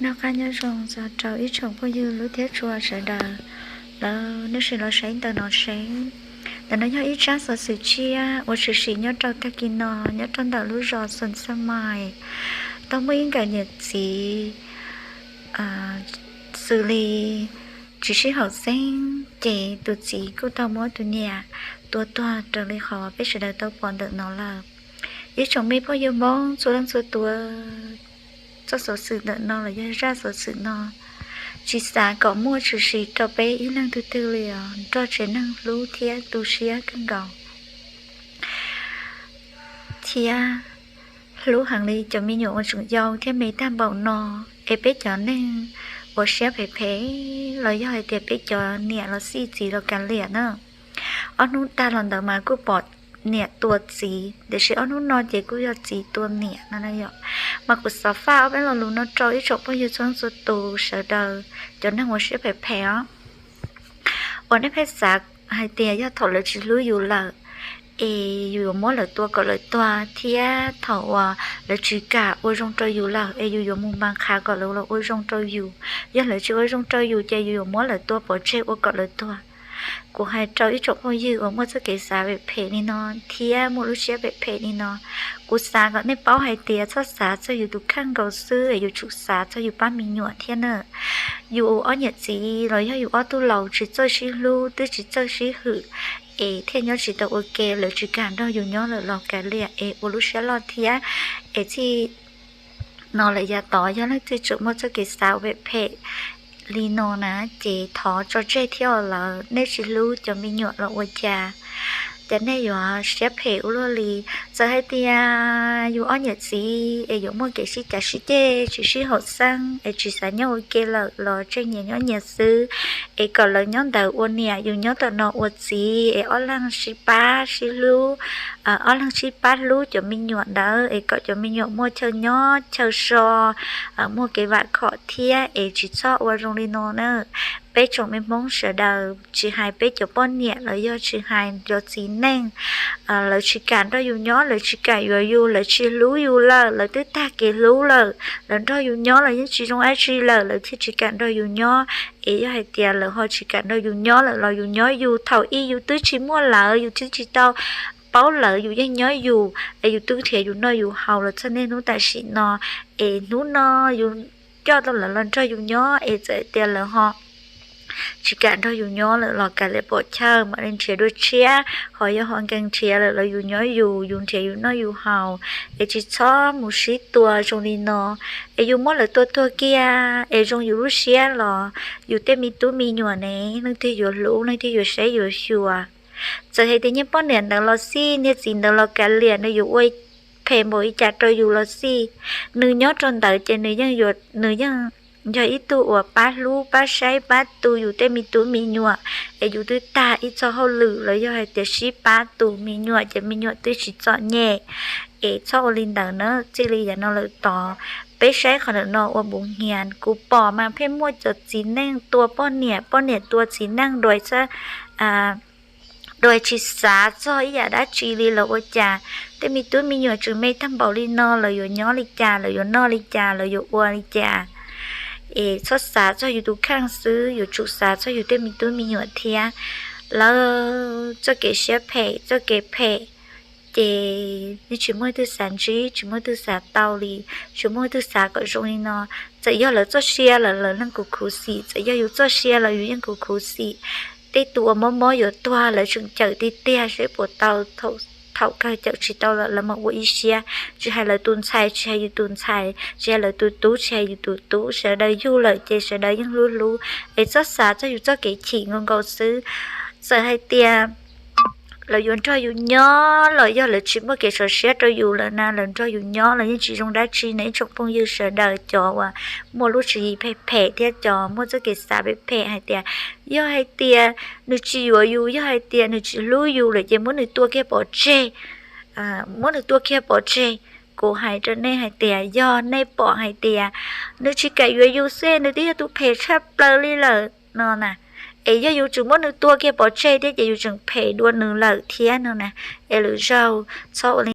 Noj qab nyob zoo txog rau ib tsoom phooj ywg hlub thiab tshua sawv daws, lawv nej sim los saib ntawm no seb. Ntawm no yog ib tsab xov xwm tshiab uas tshwm sim nyob rau tag kis no nyob rau ntawm lub zos Xoom Xaj Mais. Tau muaj ib nkawm niam txiv xws li tsis sib haum xeeb, ces tus txiv kuj tau muab tus niam tua tuag raws li qhov peb sawv daws tau pom ntawm no lawm. Ib tsoom me phooj ywg Hmoob txhua leej txhua tus, txoj xov xwm ntawm no los yog zaj xov xwm no tsis xav kom muaj tshwm sim rau peb ib leej twg twg li os. Nrog tsev neeg hlub thiab tu siab kawg nkaus thiab hlub heev li cov me nyuam uas tseem yau thiab me tag npaum no. Es peb cov neeg uas siab phem phem los yog hais tias peb cov niam los xij txiv los kav liam na. Ob hnub tag los ntawd mas kuj pom niam tua txiv, tiam sis ob hnub no ces kuj yog txiv tua niam no na yom. Mas kuv xav faj ob peb lo lus no rau ib tsoom phooj ywg txhua leej txhua tus sawv daws, cov neeg uas siab phem phem os, uas nej pheej xav hais tias yog thaum lawv tsis hlub yus lawm es yus yuav muab lawv tua kom lawv tuag, thiab thaum uas lawv tsis kam ua zoo rau yus lawm es yus yuav mus mas qhav kom lawv los ua zoo rau yus. Yog lawv tsis ua zoo rau yus ces yus yuav muab lawv tua pov tseg ua kom lawv tuag. Kuv hais rau ib tsoom phooj ywg uas muaj txoj kev xav phem phem li no thiab muaj lub siab phem phem li no, kuv xav kom nej paub hais tias txhob xav txog yus tus kheej nkaus xwb, yus tsum xav txog yus pab me nyuam thiab na. Yus ob niam txiv los yog yus ob tug laus tsis txawj sib hlub, twb tsis txawj sib hwm, es thiaj nyob tsis tau ua ke, lawv tsis kam nrog yus nyob lawm los kav liam es ua lub siab loj thiab. Es txij no lawm yav tod yog leej twg tseem muaj txoj kev xav phem phem li no na, ces thov tso tseg thiab os lawm, nej tsis hlub cov me nyuam los ua cas, ces nej yuav siab phem ua luaj li. Txawm hais tias yus ob niam txiv es yuav muaj kev sib cav sib ceg tsis sib haum xeeb es tsis xav nyob ua ke lawm los tseg nyias nyob nyias xwb, es kom lawv nyob ntawd ua niam, yus nyob tom no ua txiv, es ob leeg sib pab sib hlub, ob leeg sib pab hlub cov me nyuam ntawd es kom cov me nyuam muaj chaw nyob chaw so, muaj kev vam khom thiab, es tsis txhob ua zoo li no na. Peb tsoom me Hmoob sawv daws, tsis hais peb cov poj niam los yog tsis hais cov txiv neej, lawv tsis kam nrog yus nyob, lawv tsis kam yuav yus, lawv tsis hlub yus lawm, lawv twb tag kev hlub lawm, lawv nrog yus nyob los yeej tsis zoo dab tsi lawm, lawv thiaj tsis kam nrog yus nyob. Es yog hais tias lawv ho tsis kam nrog yus nyob lawm los yus nyob yus, thaum ub yus twb tsis muaj lawv, yus twb tsis tau paub lawv, yus yeej nyob yus, es yus twb nrhiav yus noj yus haus los txog niaj hnub tam sim no, es hnub no yus coj tau lawv los nrog yus nyob, es txawm tias lawv ho tsis kam nrog yus nyob lawm los kav liam pom chaw mam li nrhiav dua tshiab, ho yog ho nkees nrhiav lawm los yus nyob yus, yus nrhiav yus noj yus haus, es tsis txhob mus sib tua zoo li no. Es yus muab lawv tua tuag kiag es zoo yus lub siab los yus tej me tub me nyuam ne, leej twg yuav hlub, leej twg yuav saib yuav xyuas? Txawm hais tias niag poj niam ntawd los xij, niag txiv ntawd los kav liam, nws yuav ua phem npaum li cas rau yus los xij, nws nyob rau ntawd ces nws yeej, nws yeej yog ib tug uas pab hlub pab saib pab tu yus tej me tub me nyuam, es yus twb tag ib txoj hauj lwm los yog hais tias sib pab tu me nyuam ces me nyuam twb tsis txom nyem. Es txhob ua li ntawd na, txij li yav no lawm tod, peb saib qhov ntawm no ua npuv hniav. Kuv pom mas pheej muaj cov txiv neej tua poj niam, poj niam tua txiv neej dua tsis xav txog ib yam dab tsi li los ua cas, tej me tub me nyuam tseem me tag npaum li no, lawv yuav nyob li cas, lawv yuav noj li cas, lawv yuav ua li cas? Es txhob xav txog yus tus kheej xwb, yuav tsum xav txog yus tej me tub me nyuam thiab. Lawv txoj kev siab phem, txoj kev phem, ces yeej tsis muaj leej twg xav ntsib, tsis muaj leej twg xav tau li, tsis muaj leej twg xav kom zoo li no. Txawm yog lawv txoj sia los lawv yeej khuv khuv xim, txawm yog yus txoj sia los yus yeej khuv khuv xim. Tej tus uas mob mob yuav tuag lawv tseem cawm tiag tiag seb puas tau, thaum kawg cawm tsis tau lawm lawv mam ua ib siab. Tsis hais lawv tus ntxhais, tsis hais yus tus ntxhais, tsis hais lawv tus tub, tsis hais yus tus tub, sawv daws yug lawm ces sawv daws yeej hlub hlub. Es txhob xav txog yus txoj kev chim nkaus nkaus xwb. Txawm hais tias lawv yuav nrog yus nyob los yog lawv tsis muaj kev sov siab rau yus lawm na, lawv nrog yus nyob los yeej tsis zoo dab tsi ne ib tsoom phooj ywg sawv daws cov uas muaj lub tswv yim phem phem thiab cov muaj txoj kev xav phem phem hais tias, yog hais tias nws tsis yuav yus, yog hais tias nws tsis hlub yus lawm ces muab nws tua kiag pov tseg, muab nws tua kiag pov tseg. Kuv hais rau nej hais tias yog nej pom hais tias nws tsis kam yuav yus xwb, nws twb yog tus phem tshaj plaws li lawm no na, es yog yus tseem muab nws tua kiag pov tseg thiab ces yus tseem phem dua nws lawm thiab no na. Es lwm zaug txhob ua li